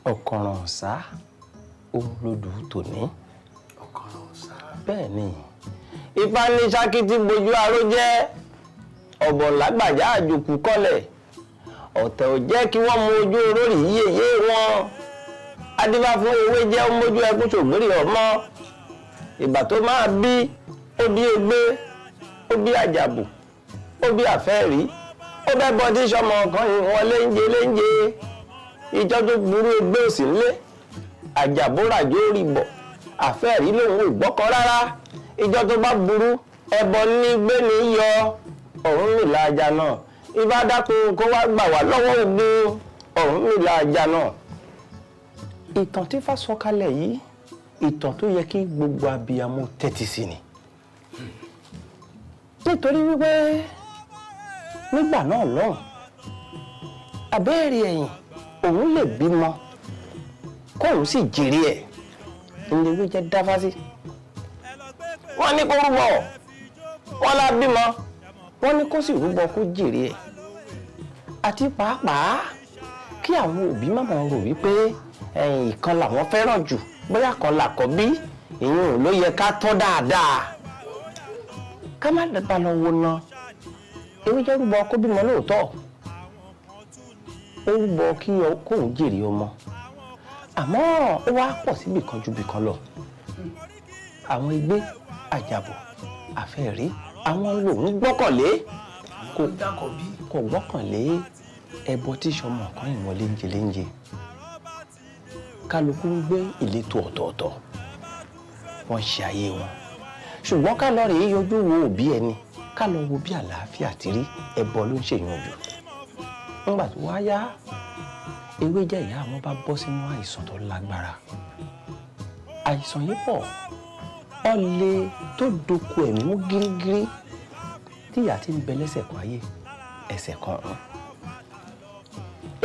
Ọ̀kànràn ọ̀sá òun lodù tòní. Ọ̀kànràn ọ̀sá. Bẹ́ẹ̀ ni, Ifá ní ṣákítí gbojú aró jẹ́ ọ̀bọ̀n lágbàjá àjòkù kọlẹ̀ ọ̀tẹ̀ ò jẹ́ kí wọ́n mú ojú orórì yíyeye wọn. Adífá fún ewé jẹ́ ó mójú ẹkún ṣògbérì ọmọ ìgbà tó máa bí. Ó bí egbé, ó bí àjàbù, ó bí àfẹ́rí, ó bẹ́ bọ́ tí sọmọ kan wọn léńjẹ léńjẹ. Ìjọ tó burú, egbé òsì ńlé, àjàbóràjò rí bọ̀, àfẹ́rí lòun ò gbọ́kọ rárá. Ìjọ tó bá burú, ẹbọ ní gbé ní yọ Ọ̀rúnmìlà ajá náà. Ifá dákun kó wá gbà wá lọ́wọ́ ogun Ọ̀rúnmìlà ajá náà. Ìtàn tí Ifá sọ kalẹ̀ yìí, ìtàn tó yẹ kí gbogbo abiyamọ tẹ́tí sí ni, nítorí wípé nígbà náà lọ́hùn, àbẹ́ẹ̀rẹ̀ ẹ̀yìn òun lè bímọ kóun sì jèrè ẹ̀ ńlẹ́wé jẹ́ dáfá sí. Wọ́n ní kó rúbọ, wọ́n lá bímọ, wọ́n ní kó sì rúbọ kó jèrè ẹ̀. Àti pàápàá kí àwọn òbí má máa rò wípé ìkan làwọn fẹ́ràn jù, bóyá kan làkọ́bí, ìyẹn ló yẹ ká tọ́ dáadáa, ká má bá lọ wo ná. Ewé jẹ́ rúbọ kó bímọ lóòótọ́, ó rúbọ kí kóun jèrè ọmọ, àmọ́ ó wá pọ̀ síbì kan ju bì kan lọ. Àwọn ẹgbẹ́ àjàbọ̀ àfẹ́rí, àwọn lòún gbọ́kànlé, kò gbọ́kànlé ẹbọ tí sọmọ kan ìwọ̀n léńjẹ léńjẹ. Kálukú ń gbé ìletò ọ̀tọ̀ọ̀tọ̀, wọ́n ṣe ayé wọn, ṣùgbọ́n ká lọ rèé yọjú wo òbí ẹni, ká lọ wo bí àlàáfíà ti rí, ẹbọ ló ń ṣèyàn jù. Nígbà tó wá yá, ewé jẹ́ ìyá àwọn bá bọ́ sínú àìsàn tó lágbára. Àìsàn yìí pọ̀, ọ̀lẹ tó doko ẹ̀mí mú gírígírí, tí ìyá ti ń bẹ lẹ́sẹ̀ kan ayé, ẹsẹ̀ kan ọ̀run.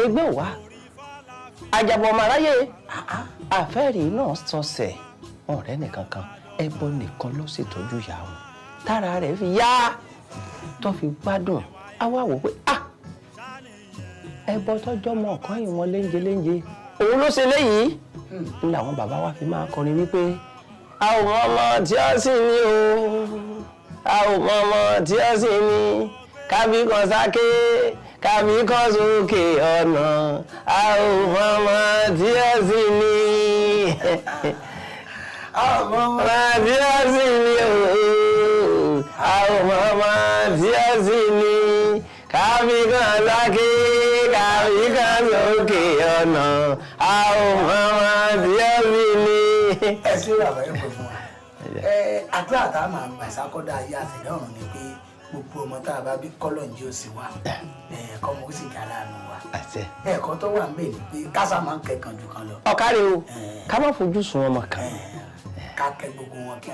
Ẹgbẹ́ wa àjàbọ̀ màráyé àfẹ́rí náà sọsẹ̀ ọ̀rẹ́ nìkan kan, ẹbọ nìkan ló ṣètọ́jú ìyá wọn tára rẹ̀ fi yá, tó fi gbádùn. Á wá wò pé, ah, ẹbọ tọjọ́ mọ ọ̀kan ìwọ̀n léńjẹ léńjẹ òun ló ṣe léyìí ní. Làwọn bàbá wa fi máa kọrin wípé a ò mọ ọmọ tí ó sì ní o, a ò mọ ọmọ tí ó sì ní, kábí kan sáké, kábí kan sókè ọ̀nà, a ò mọ ọmọ tí ó sì ní, A ò mọ ọmọ tí ó sì ní o, a ò mọ ọmọ tí ó sì ní, kábí kan sáké, kábí kan sókè ọ̀nà, a ò mọ ọmọ tí ó sì ní. Ẹ ṣé bàbá, yẹn pè fún wa. Ẹ àdúrà tá a máa gbà sákọ́dá ayé àtẹ̀lẹ́ ọ̀run ni pé gbogbo ọmọ tá a bá bí, kọ́lọ̀ ń jẹ́ òsì wa, kọ́mọ ó sì já láàánú wa. Àṣẹ. Ẹ̀kọ́ tó wà ń bẹ̀ ni pé kásá máa ń kẹ́kàn jù kan lọ. Ọ̀kárí o, ká má fojú sun ọmọ kan. Ká kẹ́ gbogbo wọn kí